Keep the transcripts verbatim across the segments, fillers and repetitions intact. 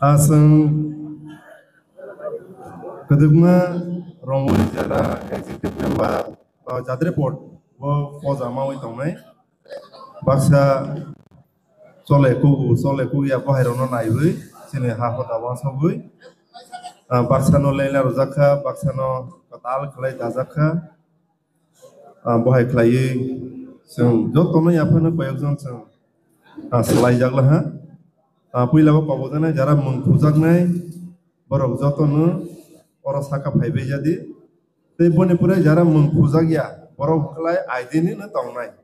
Aswng kwdwkma rongwi jara executive member ba jadre board bo poja mawi tongnai. Baksa chole kugu, chole kugu ya bohai rokno naiwi chini ha hoda wansogwi, ah, baksano leila rwjak kha, baksano kwtal khlai dajak kha. Ah, bohai khlaiwi chwng jotono yaphano koyokjon chwng, ah, swlaijak laha. Ah, puila bo kobojaknai jara mung thujaknai borok jotono oro saka phaibai jadi. Tei boni pore jara mung thujakya borok khlai aidini no tongnai.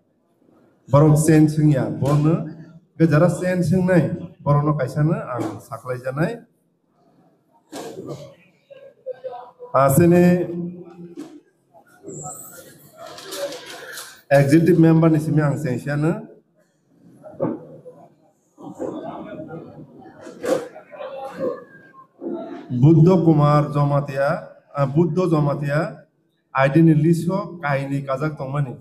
Borok change wngya bono, jara change wngnai borokno kaisano ang saklaijanai. Asini executive member ni simi ang sengsiano. Buddho Kumar Jamatia, ah, Buddho Jamatia, aidini liso kaini kajak tongmani.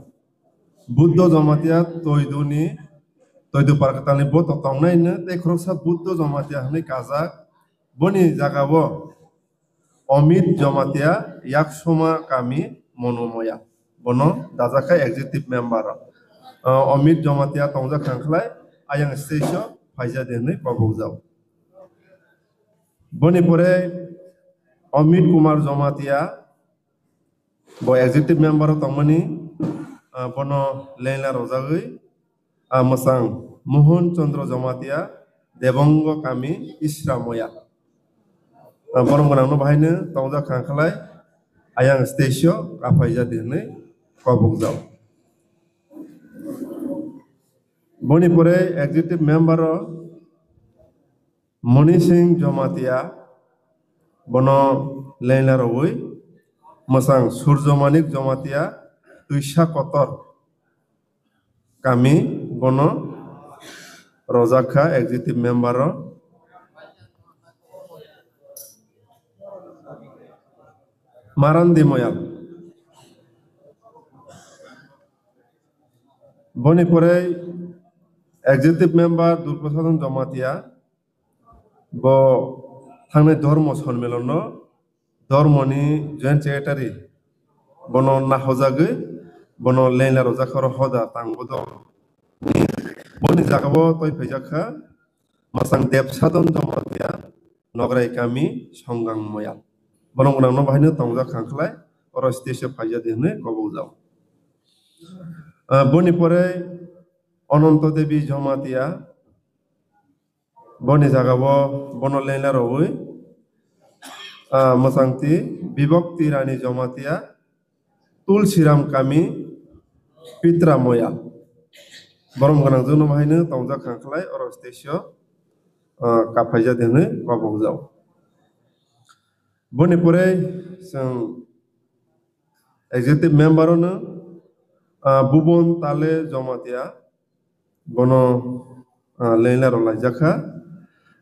Buddho Jamatia Toiduni, Toidu Parkatalni boto tongnaino tei khoroksa Buddho Jamatia hwnwi kajak. Boni jagao Amit Jamatia Yaksoma kami Monomoya. Bono dajak kha executive member. Ah, Amit Jamatia tongjak kha khlai ayang stage o phaijadi hwnwi kobokjak. Boni pore Amit Kumar Jamatia bo executive member o tongmani, ah, bono leila rojagwi, ah, mwsang Mohon Chandra Jamatia Debongo kami Isra Moya. Ah, borok gwnangno bahaino tongjak kha khlai ayang stage o kaphaijadi hwnwi kobokjak. Boni pore executive member o Moni Singh Jamatia, bono leila rogwi mwsang Surjo Manik Jamatia, Twisa Kotor kami, bono rojak kha executive member o. Marandi Moyal. Boni pore executive member Durprasadon Jamatia, bo thangnai dhormo sonmilono dhormoni joint secretary bono nahojagwi bono leila rojak kha oro hoda tangbo dong. Boni jagao toi phaijak kha mwsang Debsadon Jamatia, Nograi kami Songgang Moyal. Borok gwnangno bahaino tongjak kha khlai oro stage o phaijadi hwnwi kobokjak. Ah, boni pore Ananto Devi Jamatia, boni jagao bono leila rogwi, ah, mwsangti Bibhakti Rani Jamatia, Tulsiram kami Pitra Moyal. Borom gwnang jwngno bahaino tongjak kha khlai oro stage o, ah, kaphaijadi hwnwi kobokjak. Boni pore chwng executive member ono, ah, Bubon Tale Jamatia, bono, ah, leila rok laijak kha.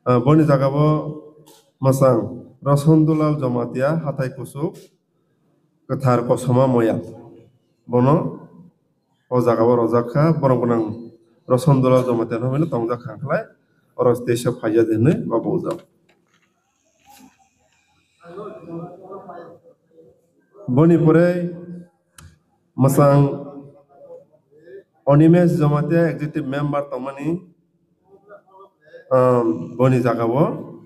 Ah, boni jagao mwsang Rosondulal Jamatia, hathai kuchuk, kwthar kosoma moya. Bono o jagao rojak kha, borok gwnang Rosondulal Jamatia no hwnwi tongjak kha khlai, oro stage o phaijadi hwnwi kobokjak. Boni pore mwsang Animesh Jamatia executive member tongmani, um, boni jagao,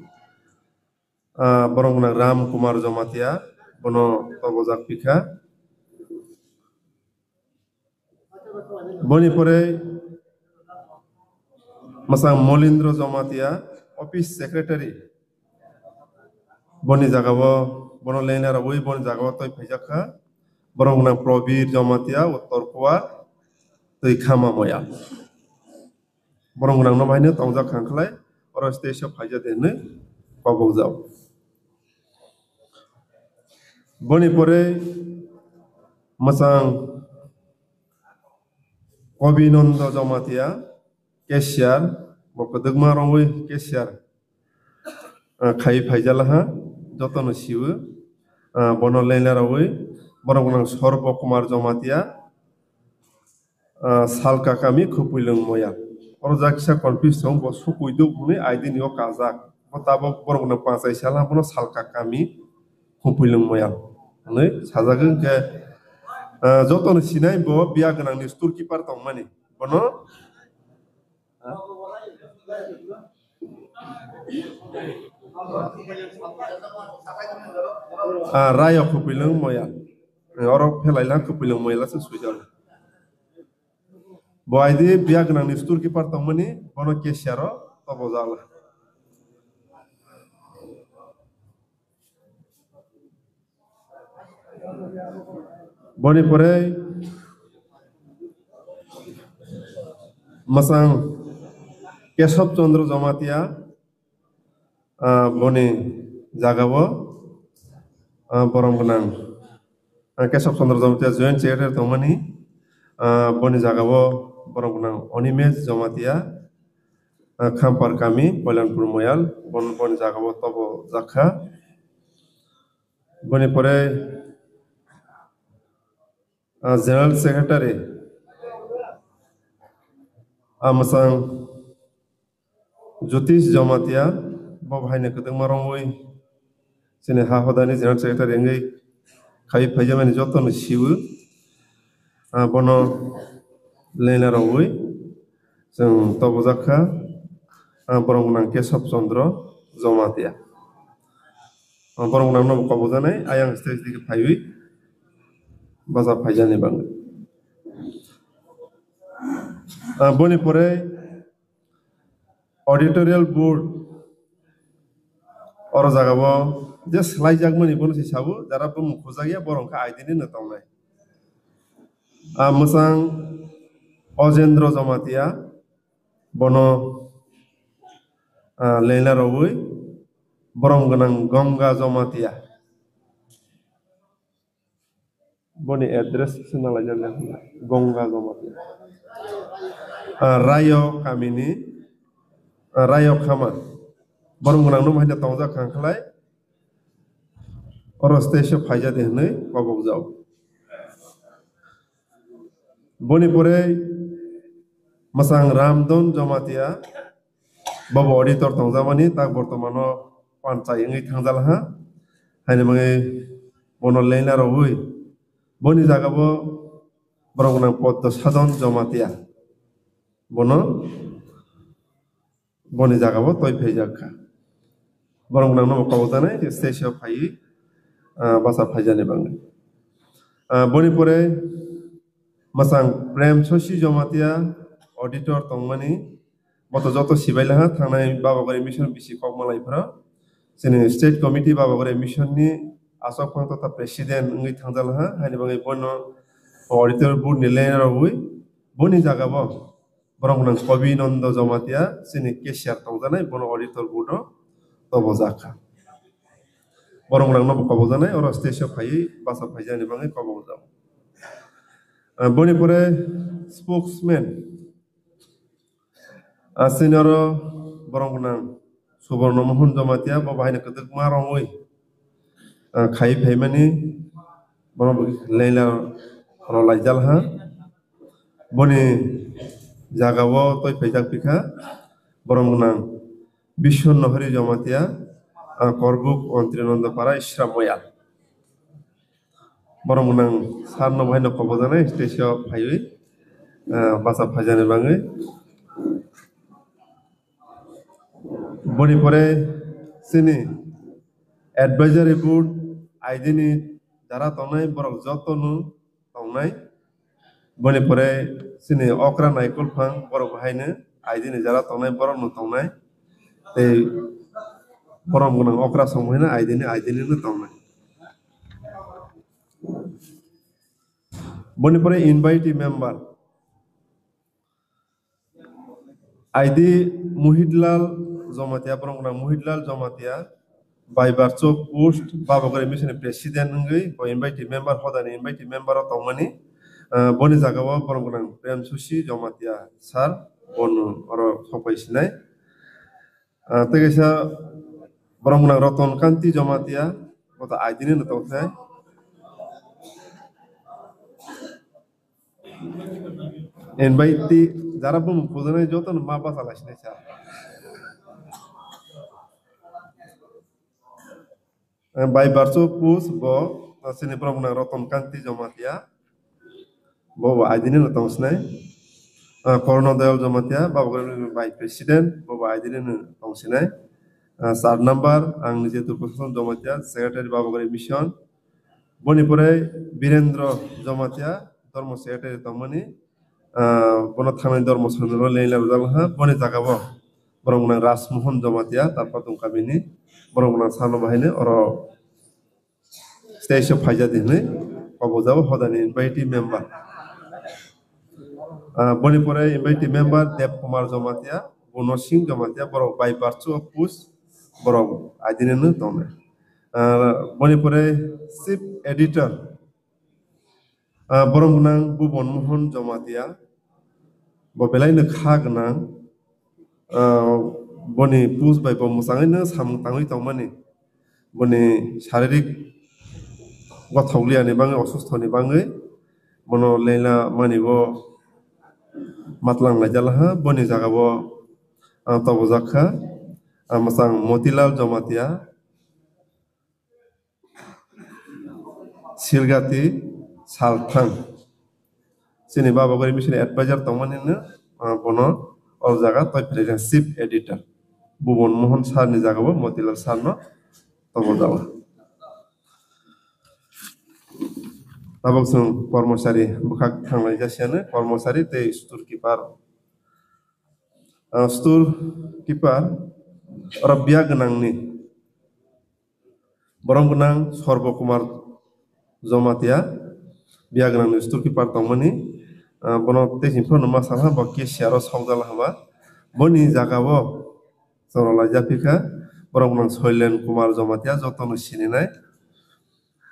uh, borok gwnang Ram Kumar Jamatia, bono tobojak pikha. Boni pore mwsang Molindro Jamatia, office secretary. Boni jagao, bono leina rogwi boni jagao toi phaijak kha. Borok gwnang Probir Jamatia, Uttor Kuwar, twi Khama Moya. Borok gwnang no bahaino tongjak kha khlai, oro stage o phaijak de hwnwi kobokjak. Boni pore mwsang Kobinondo Jamatia, cashier, bo kwdwkma rogwi cashier, ah, khai phaijalaha, jotono siwo, ah, bono leina rogwi, borok gwnang Sorbo Kumar Jamatia, ah, Salka kami Khupui Lwngmoya. Oro jak kisa confuse tongo, bo Sukui Duk hwnwi I D ni o kajak. bo tabok borok no pachai sal ha, bono Salka kami Khupilung Moyal hinwi sajagwi. Hwnkhe, ah, jotono sinai bo biya gwnangni store keeper tongmani. Bono, ah, Rayok Khupilung Moyal. Oro phelai lang Khupilung Moyal se swijak. Bo aidi biya gwnangni store keeper tongmani, bono cashier o tobojak. Boni pore mwsang Kesab Chandra Jamatia, ah, boni jagao, ah, borom gwnang, ah, Kesab Chandra Jamatia Joint Secretary tongmani, ah, boni jagao borom gwnang Onimesh Jamatia, ah, Khampar kami Koilanpur Moyal, bon-, boni jagao tobo jakha. Boni pore, ah, General Secretary, ah, mwsang Jyotish Jamatia, bo bahai ni kwtwkma romwi chini ha hodani General Secretary wngwi khai phaijamani jotono siwo, ah, bono lena rogwi chwng tobojak kha, ah, borom gwnang Kesab Chandra Jamatia. Ah, borom gwnang no kobojaknai ayang stage digi phaiwi bacha phaijani bagwi. Ah, boni pore Auditorial board, oro jagao je swlaijakmani bono se sabo, jara bumung khujak ya, borok khe aidini no tongnai. Ah, mwsang Ojendro Jamatia, bono, ah, lena rogwi, borom gwnang Gonga Jamatia. Boni address se nalaijak le Gonga Jamatia. Ah, Rayo kamini, ah, Rayo Khama. Borom gwnang no bahai tongjak khang khlai. Oro stage o phaijadi hinwi kobokjak. Boni pore mwsang Ramdon Jamatia. Bobo auditor tongjakmani, tak bortomano panchai wngwi thangjalaha. Haini bagwi bono lena rogwi boni jagao borom gwnang Poddo Sadon Jamatia. Bono boni jagao toi phaijak kha. Borom gwnang no kobojaknai stage o phaiwi, ah, bacha phaijani bagwi. Ah, boni pore mwsang Prem Sosi Jamatia auditor tongmani, boto joto sibai laha thangnai Baba Gari Mission bisi kokma lai phra. Chini state committee Baba Gari Mission ni asok phang totha president wngwi thangjalaha, haini bagwi bono auditor board ni lena rogwi boni jagao borom gwnang Kobinondo Jamatia, chini cashier tongjaknai, bono auditor board o tobojak kha. Borom gwnang no bo kobojaknai, oro stage o phaiwi bacha phaijani bagwi kobokjak. Ah, boni pore spokesman, ah, chini oro borom gwnang Suborno Mohon Jamatia, bo bahai ni kwtwkma romwi, ah, khai phaimani, bono lena rolaijalaha. Boni jagao toi phaijak pikha borom gwnang Biswanath Hari Jamatia, ah, Korbuk Ontrinondo Para Isra Moyal. Borom gwnang sir no bahai no kobojaknai stage o phaiwi, ah, bacha phaijani bagwi. Boni pore chini advisory board aidini jara tongnai borok jotono tongnai. Boni pore chini okra naikol phang borok haino aidini jara tongnai borok no tongnai. Tei borom gwnang okra song haino aidini, aidini no tongnai. Boni pore invitee member. Aidi Muhitlal Jamatia, borok gwnang Muhitlal Jamatia, Baibarchok post, Babagori Mission ni president wngwi, bo invitee member, hodani invitee member o tongmani, ah, boni jagao borok gwnang Prem Susi Jamatia sir, bono oro sokbai sinai. Ah, tei kaisa borok gwnang Roton Kanti Jamatia, bo to aidini no tongthai. Invitee jara bumung pujanai joto no ma basa lai sinai sa. By virtue of post bo chini borok gwnang Ratan Kanti Jamatia, bo bo I D ni no tong sinai. Korno Dayal Jamatia, Babagre by president, bo bo I D ni no tong sinai. Char number, ang nije Durga Sasana Jamatia, secretary Babagre mission. Boni pore Birendra Jamatia, dormo secretary tongmani. Bono thangnai dormo songno leila rwjak ha, boni jaga bo borok gwnang Rajmohan Jamatia, Tarpatung kamini borok gwnang sano bahaino oro stage o phaijadi hinwi kobokjabo hodani invitee member. Boni pore invitee member Dev Kumar Jamatia, Guno Singh Jamatia, borok by virtue of post borok I D ni no tongnai. Boni pore chief editor, borok gwnang Bhuban Mohan Jamatia, bo belai no kha gwnang, boni post bai bo mwchangwi no samung tangwi tongmani, boni sharirik gothok liyani bangwi, osustho ni bangwi bono leila mani bo matlang laijala ha, boni jaga bo tobojak kha. Mwchang Motilal Jamatia, Silgati Salthang. Chini Babagre mission advisor tongmani no, bono o jaga toi philai chief editor. Bhuban Mohan sir ni jaga bo Motilal sir no tobo jala. Tabok chwng kormosari bwkhak thanglai jasiano, kormosari tei store keeper. Store keeper oro biya gwnangni Borom gwnang Sorbo Kumar Jomatia, biya gwnang ni store keeper tongmani, ah, bono tei himphano ma salha bo cashier o sokjala haba. Boni jaga o chwng rwlaijak phikha, borom gwnang Soilen Kumar Jomatia, jotono sininai,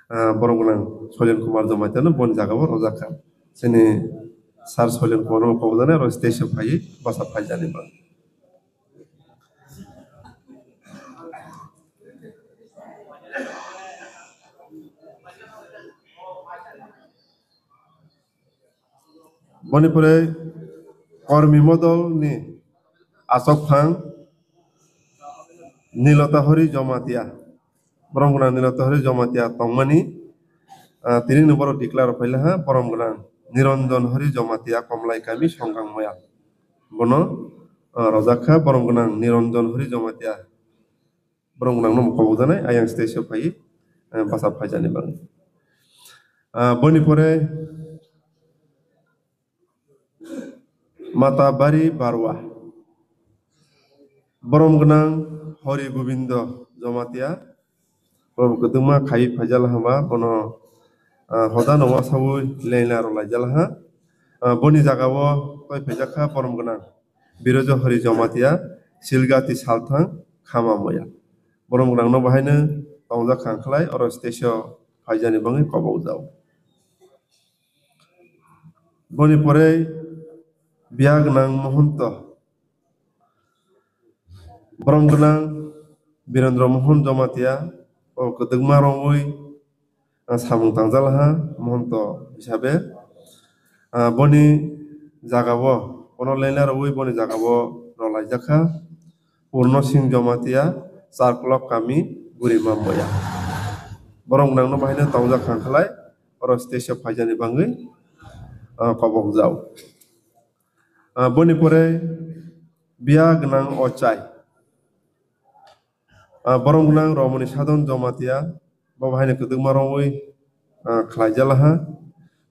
ah, borom gwnang Soilen Kumar Jomatia no boni jaga o rwjak kha. Chini sir Soilen Kumar no kobokjaknai oro stage o phaiwi bwsa phaijani ba. Boni pore Kormi Modol ni Achokphang Nilota Hori Jomatia. Borom gwnang Nilota Hori Jomatia tongmani, ah, tini ni borok declare phaila ha, borom gwnang Niranjan Hori Jomatia, Komlai Kami, Songkang Moya. Bono, ah, rwjak kha, borom gwnang Niranjan Hori Jomatia. Borom gwnang no kobokjaknai ayang stage o phaiwi, eh, bwsa phaijani bagwi. Ah, boni pore Mata Bari Barwa. Borom gwnang Hori Gobindo Jomatia. Borom kwtwma khai phaijala haba bono, ah, hoda no wasaui leila rwlaijala ha. Ah, boni jaga o toi phaijak kha borom gwnang Birojo Hori Jomatia, Silgati Salthang, Khama Moya. Borom gwnang no bahaino tongjak kha khlai oro stage o phaijani bagwi kobokjak. Boni pore biya gwnang Mohonto. Borom gwnang Birendra Mohon Jomatia, o kwtwkma romwi, ah, samung tangjalaha Mohonto hisabe. Ah, boni jaga o, bono lena rwui boni jaga o rwlaijak kha. Purno Singh Jomatia, Charklok Kami, Burima Moya. Borom gwnang no bahaino tongjak kha khlai, oro stage o phaijani bagwi, ah, kobokjak. Ah, boni pore biya gwnang Ochai. Ah, borom gwnang Romoni Sadon Jomatia, bo bahaino kwtwkma romwi, ah, khlaijalaha.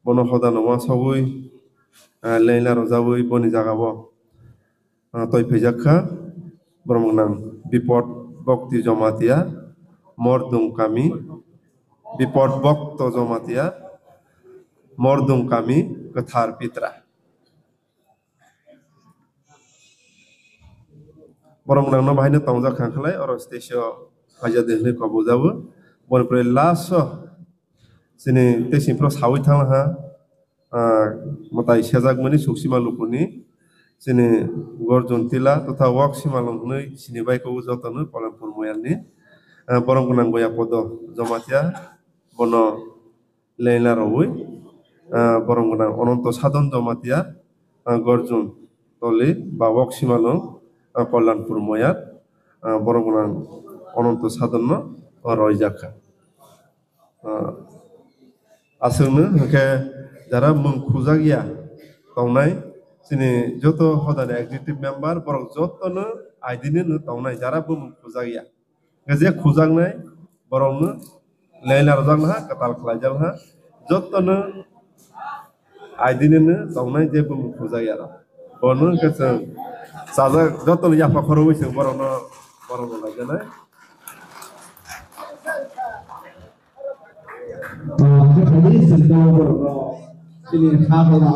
Bono hoda no wasogwi, ah, leila rwjagwi boni jaga o, ah, toi phaijak kha. Borom gwnang Bipod Bhakti Jomatia, Mordung Kami, Bipod Bhakto Jomatia, Mordung Kami, Kwthar Pitra. Borom gwnang no bahaino tongjak kha khlai, oro stage o phaijak de hinwi kobokjabo. Boni pore last o chini tei sini phro sawi thang ha, ah, mwtai sejakmani Suksima Lukuni, chini Gorjon Tila totha Wok Simalwng hinwi sini bai kok jotono Polanpur Moyalni, ah, borom gwnang Boya Podo Jomatia, bono leila rwui, ah, borom gwnang Ononto Sadon Jomatia, ah, Gorjun Toli ba Wok Simalwng, ah, Kalyanpur Moyat, ah, borom gwnang Ononto Sadon no roijak kha. Ah, aswkno hwnkhe jara mung khujak ya tongnai, chini joto hodani executive member, borok jotono I D ni no tongnai, jara bo mung khujak ya. Hwnkhe je khujaknai borokno leila rwjaknaha, kwtal khlaijaknaha, jotono I D ni no tongnai, je bo mung khujak ya rok. Bono hwnkhe chwng chajak, jotono yapha khorogwi chwng borokno, borokno laijanai. Ah, khe phai di, chwng borokno chini ha hwnna